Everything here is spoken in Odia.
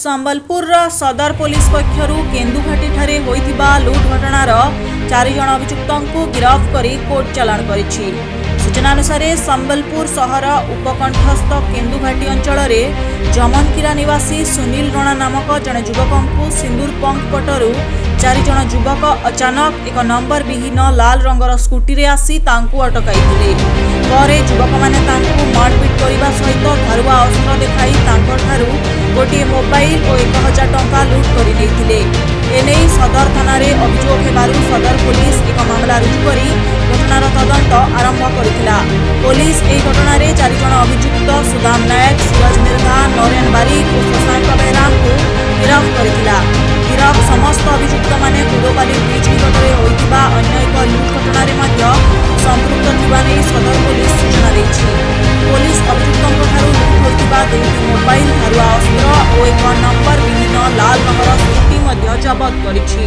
ସମ୍ବଲପୁରର ସଦର ପୋଲିସ ପକ୍ଷରୁ କେନ୍ଦୁଘାଟିଠାରେ ହୋଇଥିବା ଲୁଟ୍ ଘଟଣାର 4 ଜଣ ଅଭିଯୁକ୍ତଙ୍କୁ ଗିରଫ କରି କୋର୍ଟ ଚାଲାଣ କରିଛି। ସୂଚନାନୁସାରେ, ସମ୍ବଲପୁର ସହର ଉପକଣ୍ଠସ୍ଥ କେନ୍ଦୁଘାଟି ଅଞ୍ଚଳରେ ଜମନକିରା ନିବାସୀ ସୁନୀଲ ରଣା ନାମକ ଜଣେ ଯୁବକଙ୍କୁ ସିନ୍ଦୁର ପମ୍ପ ପଟରୁ 4 ଜଣ ଯୁବକ ଅଚାନକ ଏକ ନମ୍ବର ବିହୀନ ଲାଲ ରଙ୍ଗର ସ୍କୁଟିରେ ଆସି ତାଙ୍କୁ ଅଟକାଇଥିଲେ। ପରେ ଯୁବକମାନେ ତାଙ୍କୁ ମାରପିଟ କରିବା ସହିତ ଧାରୁଆ ଅସ୍ତ୍ର ଦେଖାଇ ତାଙ୍କଠାରୁ ଗୋଟିଏ ମୋବାଇଲ ଓ 1000 ଟଙ୍କା ଲୁଟ୍ କରି ନେଇଥିଲେ। ଏନେଇ ସଦର ଥାନାରେ ଅଭିଯୋଗ ହେବାରୁ ସଦର ପୋଲିସ ଏକ ମାମଲା ରୁଜୁ କରି ଘଟଣାର ତଦନ୍ତ ଆରମ୍ଭ କରିଥିଲା। ପୋଲିସ ଏହି ଘଟଣାରେ 4 ଜଣ ଅଭିଯୁକ୍ତ ସୁଦାମ ନାୟକ, ସୁରଜ ମିର୍ଦ୍ଧା, ନରେନ ବାରିକ ଓ ଶଶାଙ୍କ ବେହେରାଙ୍କୁ ଗିରଫ କରିଥିଲା। ଗିରଫ ସମସ୍ତ ଅଭିଯୁକ୍ତମାନେ କୁଦୋପାଲି ବ୍ରିଜ୍ ନିକଟରେ ହୋଇଥିବା ଅନ୍ୟ ଏକ ଲୁଟ୍ ଘଟଣାରେ ମଧ୍ୟ ସମ୍ପୃକ୍ତ ଥିବା ନେଇ ସଦର ପୋଲିସ ସୂଚନା ଦେଇଛି। ପୋଲିସ ଅଭିଯୁକ୍ତଙ୍କଠାରୁ ଲୁଟ୍ ହୋଇଥିବା ଦୁଇଟି ମୋବାଇଲ, ଧାରୁଆ ଅସ୍ତ୍ର ଓ ଏକ ନମ୍ବର ବିହୀନ ଲାଲ ରଙ୍ଗର ସ୍କୁଟି ମଧ୍ୟ ଜବତ କରିଛି।